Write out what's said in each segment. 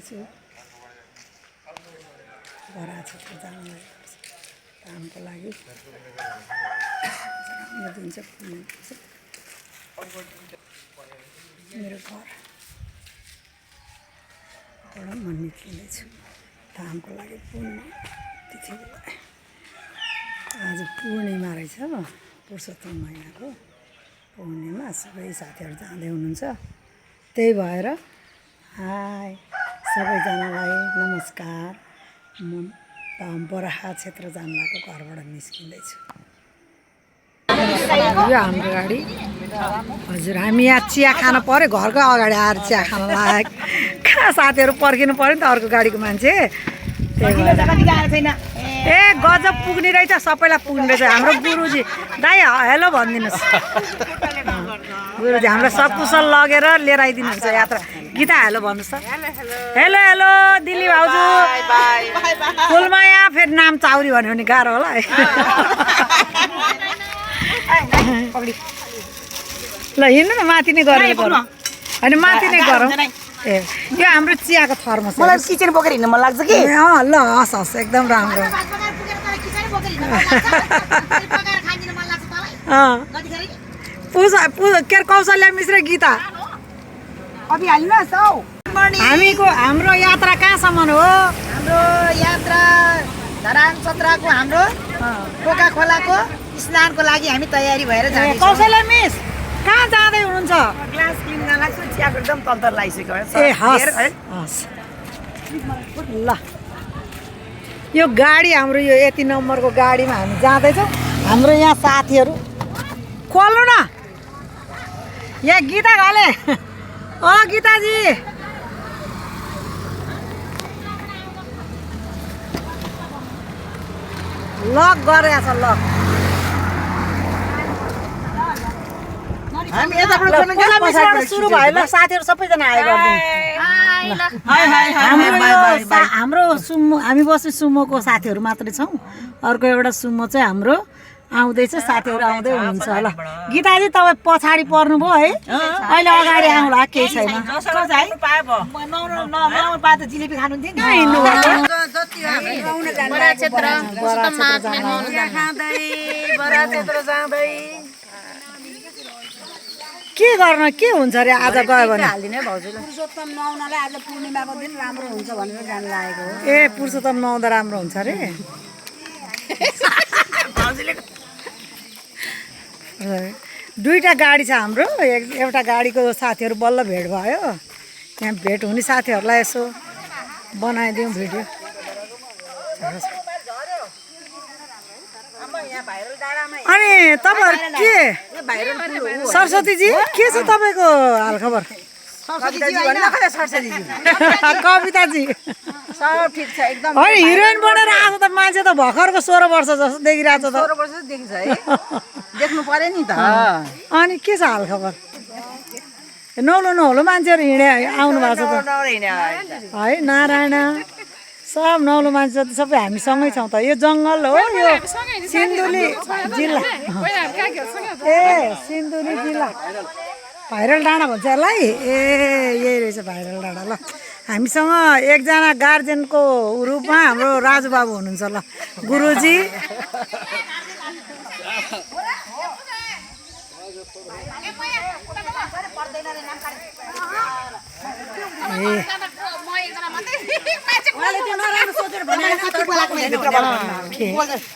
निस्किँदैछु बरा क्षेत्र जानु कामको लागि राम्रो दिन चाहिँ मेरो घरबाट म निस्किँदैछु कामको लागि पुण्य तिथि बेला आज पूर्णिमा रहेछ पुरुषोत्तम महिनाको पूर्णिमा सबै साथीहरू जाँदै हुनुहुन्छ त्यही भएर हाई सबैजनालाई नमस्कार म बराहा क्षेत्र जानु भएको घरबाट निस्किँदैछु यो हाम्रो गाडी हजुर हामी यहाँ चिया खान पऱ्यो घरको अगाडि आएर चिया खान लाग्यो कहाँ साथीहरू पर्खिनु पऱ्यो नि त अर्को गाडीको मान्छे त्यही भएर ए गजब पुग्ने रहेछ सबैलाई पुग्ने रहेछ हाम्रो गुरुजी दाइ हेलो भनिदिनुहोस् गुरुजी हामीलाई सकुशल लगेर लिएर आइदिनुहुन्छ यात्रा गीता हेलो भन्नुहोस् त हेलो हेलो दिल्ली भाउजू फुलमाया फेरि नाम चाउरी भन्यो भने गाह्रो होला है ल हिँड्नु न माथि नै गरेर गरौँ होइन माथि नै गरौँ ए यो हाम्रो चियाको थर्मस मलाई किचन बोकेर हिँड्नु मन लाग्छ कि ल हस् हस् एकदम राम्रो के अरे कौशल्या मिश्र गीता हामीको हाम्रो यात्रा कहाँसम्म हो हाम्रो यात्रा धरान सत्रको हाम्रो कोका खोलाको स्नानको लागि हामी तयारी भएर जाँदैछौँ कौशल्या मिस कहाँ जाँदै हुनुहुन्छ ग्लास क्लिन गर्न लाग्छ चियाको एकदम तन्तर लागिसक्यो ए हस् ल यो गाडी हाम्रो यो यति नम्बरको गाडीमा हामी जाँदैछौँ हाम्रो यहाँ साथीहरू खोल्नु न यहाँ गीता घले ओ गीताजी लक गरेछ लक सुरु भयो ल साथीहरू सबैजना आयो हाम्रो सुमो हामी बस्ने सुमोको साथीहरू मात्रै छौँ अर्को एउटा सुमो चाहिँ हाम्रो आउँदैछ साथीहरू आउँदै हुनुहुन्छ ल गीताजी तपाईँ पछाडि पर्नुभयो है अहिले अगाडि आउँला केही छैन जिलेबी खानुहुन्थ्यो के गर्न के हुन्छ अरे आज गयो भने पुरुषोत्तम नआउनलाई आज पूर्णिमाको दिन राम्रो हुन्छ भनेर जान लागेको हो ए पुरुषोत्तम नआउँदा राम्रो हुन्छ अरे दुईवटा गाडी छ हाम्रो एउटा गाडीको साथीहरू बल्ल भेट भयो यहाँ भेट हुने साथीहरूलाई यसो बनाइदिउँ भिडियो अनि तपाईँहरू के सरस्वतीजी के छ तपाईँको हालखबर कविताजी सब ठिक छ एकदम है हिरोइन बनेर आएको त मान्छे त भर्खरको 16 वर्ष जस्तो देखिरहेको छ त 16 वर्ष देखिन्छ है देख्नु पर्यो नि त अनि के छ हालखबर नौलो नौलो मान्छेहरू हिँडे आउनु भएको छ त है नारायण सब नौलो मान्छे जति सबै हामी सँगै छौँ त यो जङ्गल हो यो सिन्धुली जिल्ला ए सिन्धुली जिल्ला भाइरल डाँडा भन्छ यसलाई ए यही रहेछ भाइरल डाँडा ल हामीसँग एकजना गार्जेनको रूपमा हाम्रो राजुबाबु हुनुहुन्छ ल गुरुजी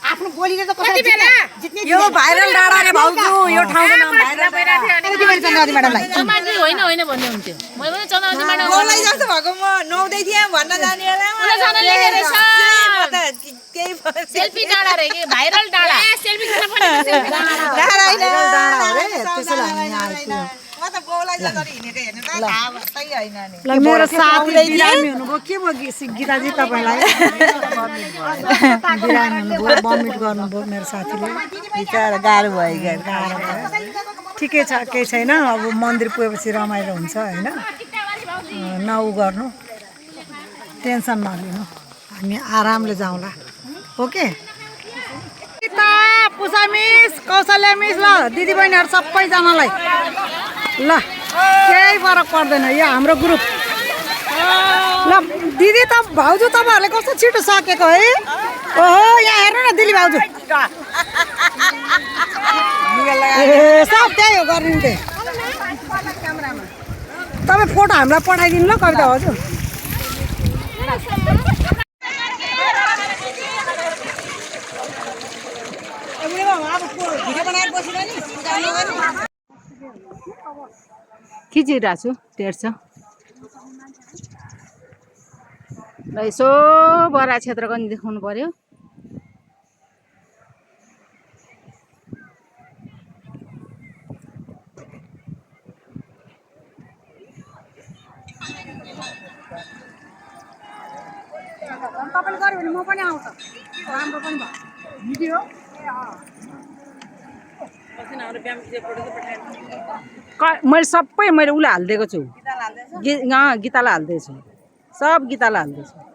आफ्नो बोलीले त कसरी यो भाइरल डाँडा रे भाउजू यो ठाउँको नाम भाइरल म्याडमलाई चमाजी होइन होइन भन्ने हुन्थ्यो मैले पनि चमाजी म्याडम बोलाई जस्तो भएको म नौदै थिएँ भन्न जाने सेल्फी डाँडा रे के भाइरल डाँडा सेल्फी खिच्न पनि मेरो साथी बिरामी हुनुभयो के भयो गीताजी तपाईँलाई बिरामी हुनुभयो बमिट गर्नुभयो मेरो साथीले बिचारा गाह्रो भयो ठिकै छ केही छैन अब मन्दिर पुगेपछि रमाइलो हुन्छ होइन नउ गर्नु टेन्सन नलिनु हामी आरामले जाउँला okay Pusa miss Kaushalya miss ल दिदीबहिनीहरू सबैजनालाई ल केही फरक पर्दैन यो हाम्रो ग्रुप ल दिदी त भाउजू तपाईँहरूले कस्तो छिटो सकेको है ओहो यहाँ हेर्नु न दिली भाउजू ए सब त्यही हो गरिदिन्थे तपाईँ फोटो हामीलाई पठाइदिनु ल कविता भाउजू खिचिरहेको छु टेर्छ र यसो बरा क्षेत्रको नि देखाउनु पर्यो तपाईँले गर्यो भने म पनि आउँछ राम्रो पनि भयो भिडियो मैले सबै मैले उसलाई हालिदिएको छु गीतालाई हालिदिएछु सब गीतालाई हालिदिएछु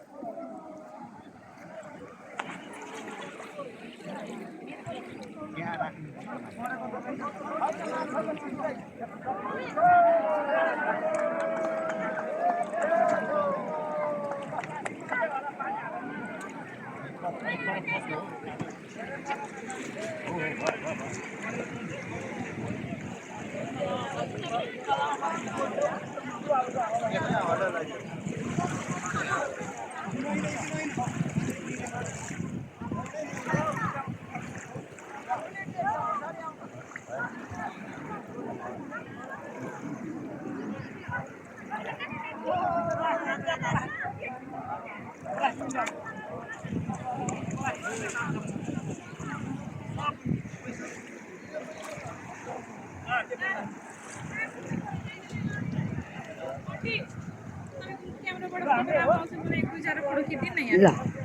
ल